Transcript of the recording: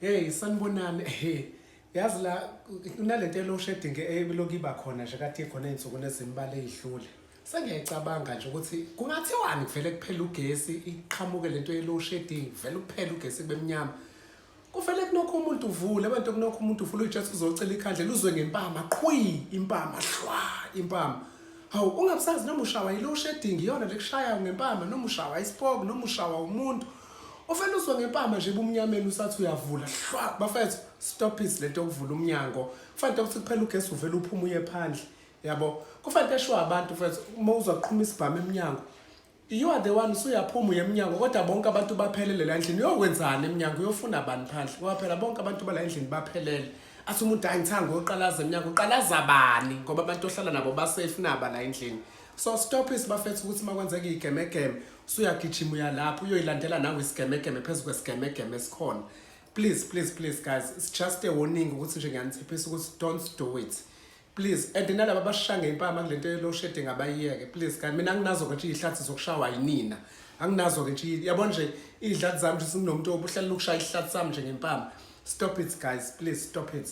Hey, sanibonani. Hey, yazi la kunalento ye-load shedding elokhu iba khona nje, kade ikhona ey'nsukwini ezimbala ey'dlule. Sengiyayicabanga nje ukuthi kungathiwani kuvele kuphela ugesi, iqhamuke lento ye-load shedding, vele kuphela ugesi kube mnyama. Kuvele kunokho umuntu uvule, abantu kunokho umuntu uvule, uyitshela ukuthi uzocela ikhandlela, uzwe ngempama, qhwi, impama, hlwa, impama. Hawu, ungabusazi noma ushawa yi-load shedding iyona lekushayayo ngempama, noma ushawa isipoko, noma ushawa umuntu. Ufele uzwe ngempama nje ebumnyameni usathi uyavula, hlwa. Bafethu, stop it lento yokuvula umnyango. Kufanele ukuthi kuphela ugesi uvele uphume uye phandle. Yabo, kufanele esho abantu mfethu, uma uzwa kuqhuma isibhamu emnyango, you are the one usuyaphuma uye emnyango, kodwa bonke abantu baphelele la endlini. Uyokwenzani emnyango? Uyofuna bani phandle? Ngoba phela bonke abantu bala endlini baphelele. Athi umuntu, hayi, ngithanga uyoqalaza emnyango. Uqalaza bani? Ngoba abantu ohlala nabo basafe naba la endlini. So stop it bafethu, ukuthi uma kwenzeka iyigemegeme usuyagijima uyalapho uyoyilandela nawe isigemegeme phezu kwesigemegeme esikhona. Please, please, please guys, it's just a warning ukuthi nje ngiyanithiphisa ukuthi don't do it, please. And nalaba abashaya ngempama kule nto ye-load shedding abayiyeke, please guys. Mina anginazo-ke nje iy'hlathi zokushawa yinina, anginazo-ke nje, yabo nje, iy'hlathi zami nje, singinomuntu obuhlalela ukushaya isihlathi sami nje ngempama. Stop it guys, please stop it.